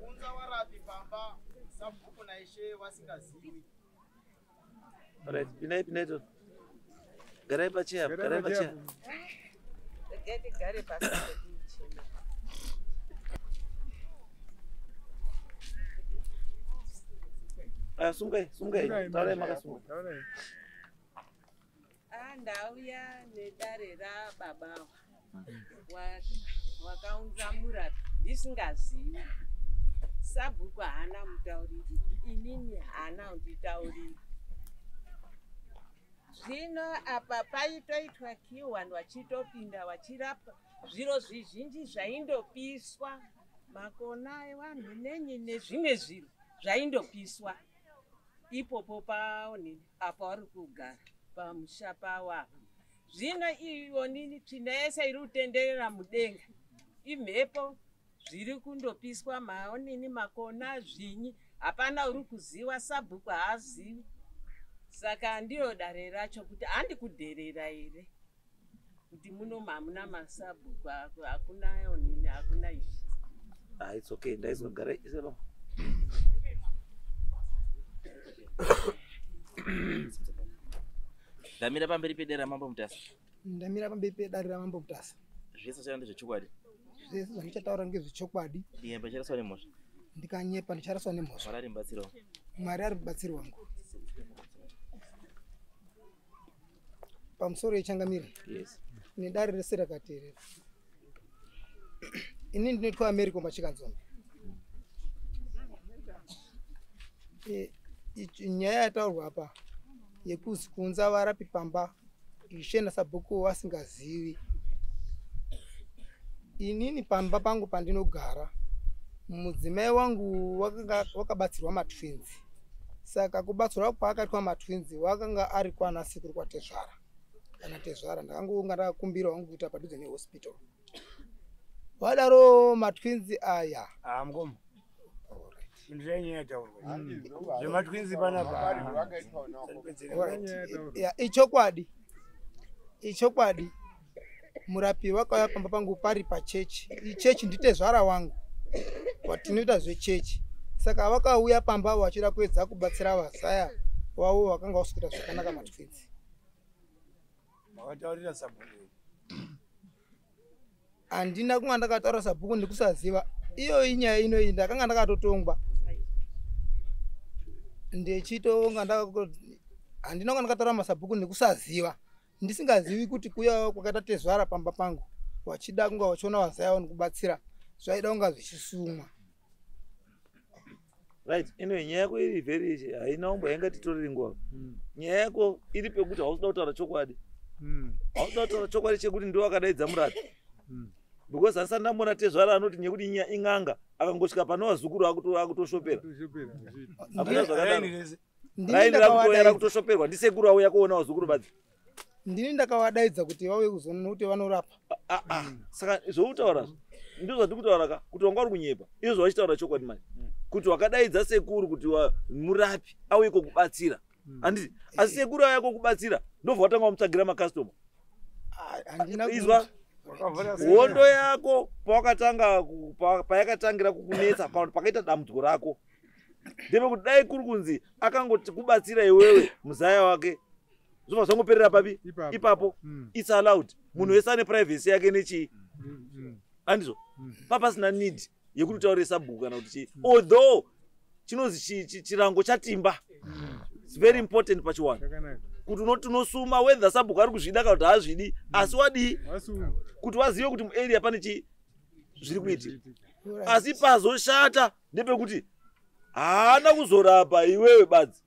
Kuunza warapi pamba sabhuku naishe vasingazivi. Alright, pinai pinai to. Garai pacheya, garai pacheya. Regai tigare pasi pekuchena. Ah, sungai, sungai. Taurai makasunga. Ah, ndauya nedare rababa wakaunza murapi ndisingazivi. Sabhuku haana mutauriri, inini haana kunditaurira. Zvino apa paitoitwa kiu, vanhu vachitopinda vachirapwa, zviro zvizhinji zvaindopiswa, makona evanhu nenyi nezvimwe zviro zvaindopiswa ipopo paonini apa vari kugara pamusha pavo apa. Zvino ionini tsvina yese iri kutenderera mudenga imhepo, zviri kundopiswa maonini makona zvinyi, hapana uri kuziva, sabhuku haazivi. Saka ndiro dare racho kuti handi kudherera here kuti muno hamuna masabhuku, hakuna onini, hakuna izvi. Ah, it's okay. Ndaizwa garai ise baba. Ndamira pamberi pedare raMambo Mutasa. Ndamira pamberi pedare raMambo Mutasa. Zvese zvachataura ndezvechokwadi. Zvese zvandichataura ngezvechokwadi. Ndinyepa ndicharaswa nemhosva. Ndikanyepa ndicharaswa nemhosva. Mwari ari mubatsiri wangu. Mwari ari mubatsiri wangu. Pamusoro yechangamire. Yes. Nedare rese rakateerera. Ini ndinoitwa America Machikanzombe. Nyaya yataurwa apa yekuzi kuunza varapi pamba ishe nasabhuku vasingazivi. Inini pamba pangu pandinogara mudzimai wangu wakabatsirwa matwins. Saka kubatsirwa kwaakaitwa matwins wakanga ari kwana sekuru kwatezvara. Kana tezvara ndakangounga ndakakumbira wangu kuita padhuze nehospital. Wadaro matwins aya. Ah, mukoma. Zvematwins panapa. Ichokwadi. Ichokwadi. Murapi wakauya pamba pangu pari pachechi. Ichechi nditezvara wangu. Watinoita zvechechi. Saka vakauya pamba vachida kuedza kubatsira vazaya wavo vakanga vasikuita zvakanaka matwins. Makataurira sabhuku. Handina kunga ndakataura sabhuku ndikusaziva. Iyo inyaya inoyi ndakanga ndakatotongwa. Ndechitonga handina kunga ndakataura masabhuku ndikusaziva. Ndisingazivi kuti kuya kwakaita tezvara pamba pangu wachida kunga wachiona wazaya wanokubatsira zvaida kunga zvichisumwa. Right, anyway, nyaya yako iri very haina umbo yaingatitoreri nguva. Nyaya yako iri pekuti hausi kutaura chokwadi. Hausi kutaura chokwadi chekuti ndiwe wakadaidza murapi. Because handisati ndamboona tezvara anoti nyekuti ing'anga akangosvika pane vazukuru akutoshopera. Hakuna zvakadaro. Raini rakutoya rakutoshoperwa ndisekuru auya kuona vazukuru badzi. Ndini ndakavadaidza kuti vauye kuzoona nekuti vanorapa. Saka zvoutaura ndizvo zvandiri kutaura ka kuti wanga uri kunyepa. Izvo zvavachitaura chokwadi manje. Kuti wakadaidza sekuru kuti murapi auye kokubatsira. Handiti asi sekuru auya kokubatsira ndobva watanga wamutsvagira makastoma. Izwa hondo yako pawakatanga payakatangira kukunetsa pakaita dambudziko rako. Ndepekuti dai kuri kunzi akangoti kubatsira iwewe muzaya wake zvobva zvangoperera papi ipapo. It's allowed. Munhu wese ane privacy yake nechii. Handizvo papasina need yekuti utaure sabhuku kana kuti chii. Although chinozi chirango chatimba. It's very important pachiwanhu. Kuti unoti unosuma whether sabhuku ari kuzvida kana kuti haazvidi asi wadii kuti wazive kuti muarea pane chii zviri kuitika. Asi pazoshata ndepekuti haana kuzorapa iwewe badzi.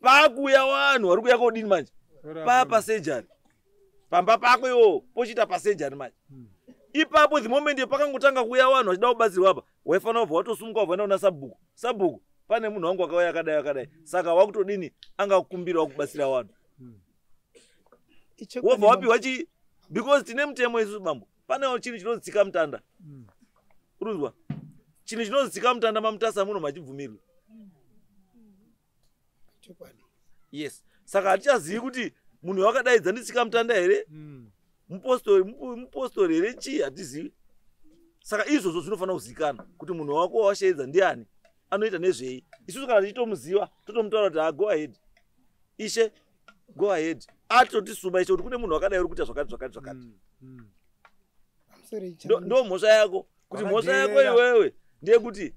Pakuuya vanhu vari kuuya kodini manje? Papa surgery. Pamba pako iwowo pochiita pasurgery manje. Ipapo the moment pakangotanga kuuya vanhu vachida kubatsirwa apa waifanira kubva watosumuka wabva kuna sabhuku. Sabhuku pane munhu wangu akauya akadai akadai. Saka wakutodini angakumbirawo kubatsira vanhu. Wobva wapiwa chii? Because tine mutemo isusu bambo. Pane chinhu chinonzi tsika mutanda. Urunzwa? Chinhu chinonzi tsika mutanda maMutasa muno machibvumirwi. Yes. Saka hatichazivi kuti munhu wakadaidza nditsika mutanda here? Mupostori here chii hatizivi. Saka izvozvo zvinofanira kuzikanwa kuti munhu wako wawasheedza ndiani, anoita nezvei. Isusu kana tichitomuziva totomutaura kuti ha, go ahead ishe, go ahead. Atotisuma ishe kuti kune munhu wakadai uri kuita zvakati zvakati zvakati. Pamusoro Ndo mhosva yako, kuti mhosva yako Wakaderera. iwewe ndeyekuti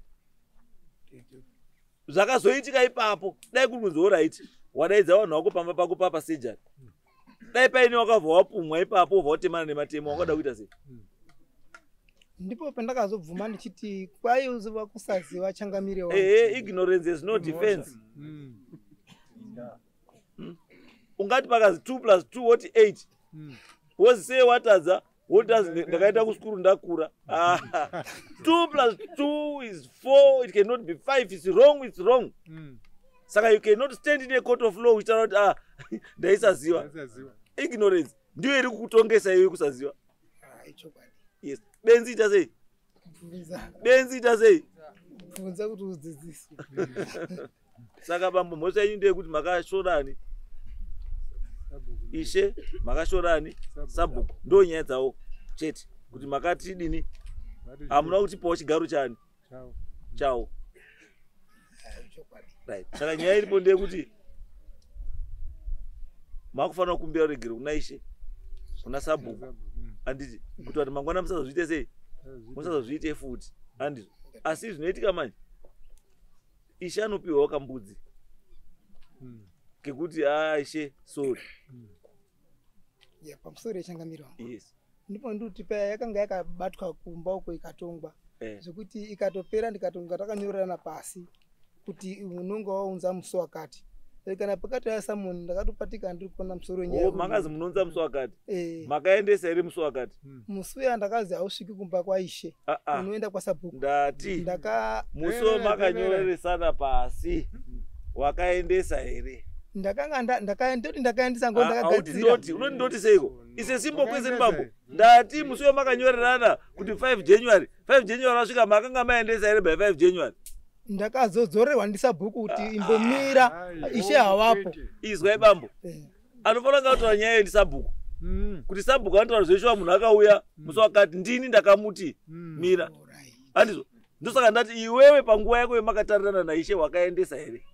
zvakazoitika ipapo. Dai kuri kunzi alright, wadaidza vanhu vako pamba pako papasejari, dai paine wakabva wapumwa ipapo, wobva watemana nematemo, wakada kuita sei? Ndipo pandakazobvuma ndichiti kwaiziva kusaziva, changamire wangu. Ehe, ignorance is no defense. Ungati pakazi 2 plus 2 woti 8, wozi sei watadza, woti ndakaita kusukuru ndakura. Ah, 2 plus 2 is 4, it cannot be 5. It's wrong, it's wrong. Saka you cannot stand in a court of law uchitaura kuti ah, ndaisaziva. Ignorance ndiyo iri kukutongesa iwe, kusaziva. Ah, ichokwadi. Yes, benzi ita sei? Bvunza. Benzi ita sei? Bvunza kuti udzidziswe. Saka bambo, mhosva yenyu ndeyekuti makashorani ishe, makashorani sabhuku, ndo nyaya dzavo chete, kuti makatidini, hamuna kutipawo chigaro chani chawo. Ah, ichokwadi. Right, saka nyaya iripo ndeyekuti makufanira kukumbira ruregero kuna ishe, kuna sabhuku, handiti? Kuti vanhu mangwana musazozviite sei, musazozviite futi, handizvo? Asi zvinoitika manje, ishe anopiwawo kambudzi kekuti a ishe sorry. Ya, pamusoro yechangamire wangu. Yes. Ndipo ndikuti paya yakanga yakabatwa kumba uko ikatongwa, zvekuti ikatopera ndikatonga takanyorerana pasi kuti unonga waunza musi wakati. Kana pakati yasamoni ndakatopatika ndiri kuona musoro wenyaya O uyu. makazi munonza musi wakati? Eh. Makaendesa here musi wakati? Musi uya ndakazi hausviki kumba kwaishe, Ah, ah. unoenda kwasabhuku. Ndati Ndaka musi wamakanyoreresana pasi wakaendesa here? Ndakanga ndoti ndakaendesa ngo Ah, auti ndakagadzira. ndoti unoti ndoti seiko ise simbo kwese mbambo. Ndati musi wamakanyorerana kuti 5 January, 5 January wasvika, makanga maendesa here by 5 January? Ndakazodzorerwa ndisabhuku kuti imbomira, ishe havapo. Izwai bambo, anofanira kunge ataura nyaya ndisabhuku, kuti sabhuku anotaura zveshuwa munhu akauya musi wakati, ndini ndakamuti mira, handizvo? Ndosaka ndati iwewe panguva yako yemakatarirana naishe wakaendesa here?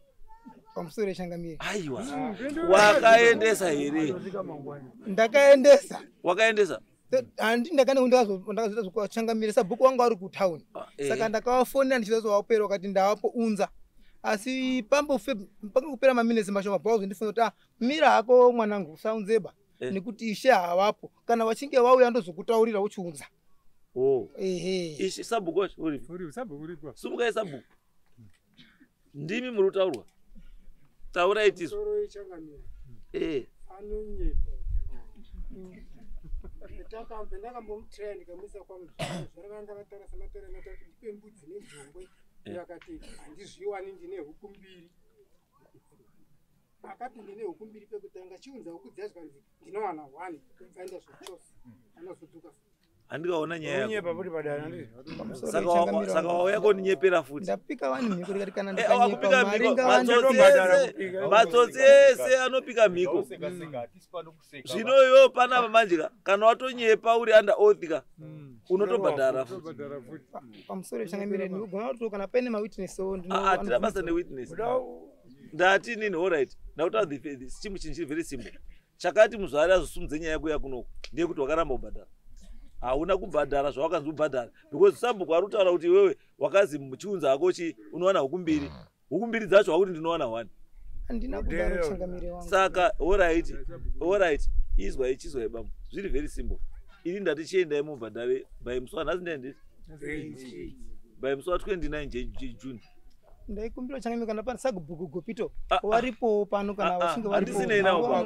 Pamusoro yechangamire. Aiwa, wakaendesa here? Ndakaendesa. Wakaendesa? Handi ndakane ndakazoita zvekuchangamire, sabhuku wanga vari kutauni. Saka ndakavafonera ndichizozovapera wakati ndavapo unza, asi pangopera maminitsi mashoma bva wazondifonera kuti ah, mira hako mwanangu, usaunzeba nekuti ishe havapo. Kana vachinge vauya ndozokutaurira uchiunza. Oh. Ehe. Ishe sabhuku wacho uripi? Sumukai sabhuku, ndimi muri kutaurwa, taurai tizwa. Musoro wechangamire. Anonyepa. Ndakambomutiraya ndikamuisa kwamuzvarakana, ndakataura samatora mata kuti ndipe mbudzi nejongwe. Akati handizviwani, ndine huku mbiri. Akati ndine huku mbiri pekutanga, chiunza huku dziya, zvikanzi ndinowana one, dzaenda zvachose, anozodhuka. Handikaona nyaya Unyepa yako. puri padana ndizvo. Saka wauya kondinyepera futi. Ndapika wani mhiko ndikati kana Eh, wakupika ndikanyepa mari mhiko, ngavandi matsotsi ese anopika mhiko. Zvino iwewe panapa manje ka, kana watonyepa uri under oath ka, unotobhadhara futi. Pamusoro yechangamire, ndikugona kuti kana paine mawitness. Ah, hatina basa newitness. Ndati inini alright, ndakutaura the chimwe chinhu chiri very simple. Chakati muzvari azosumudze nyaya yako yakunoko ndeyekuti wakaramba kubhadhara, hauna kubhadhara zvawakanzi ubhadhara, because sabhuku ari kutaura kuti iwewe wakazi muchiunza hako chi unowana huku mbiri, huku mbiri dzacho wakuti ndinowana one. Handina kudaro, changamire wangu. Saka alright, alright, izwai, chizwai bambo, zviri very simple. Ini ndati chiendai mubhadhare by musi wanhasi, ndenditi by musi wa29 June. Ndaikumbira changamire kana pane sabhuku Gopito waripowo pano, kana vachinge Handisinei nawo ba,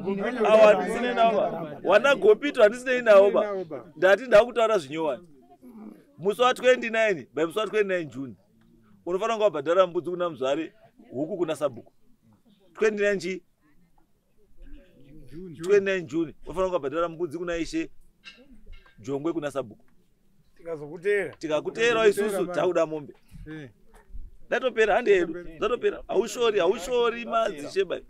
awa handisinei nawo ba, wana Gopito handisinei nawo ba. Ndati ndakutaura zvinyowani, musi wa29, by musi wa29 June unofanira kunge wabhadhara mbudzi kuna muzvari, huku kuna sabhuku. 29 chi 29 June unofanira kunge wabhadhara mbudzi kuna ishe, jongwe kuna sabhuku. Tikazokuteera. Tikakuteerawo isusu takuda mombe, ndatopera, handi yedu, ndatopera. Haushori, haushori madzishe bai.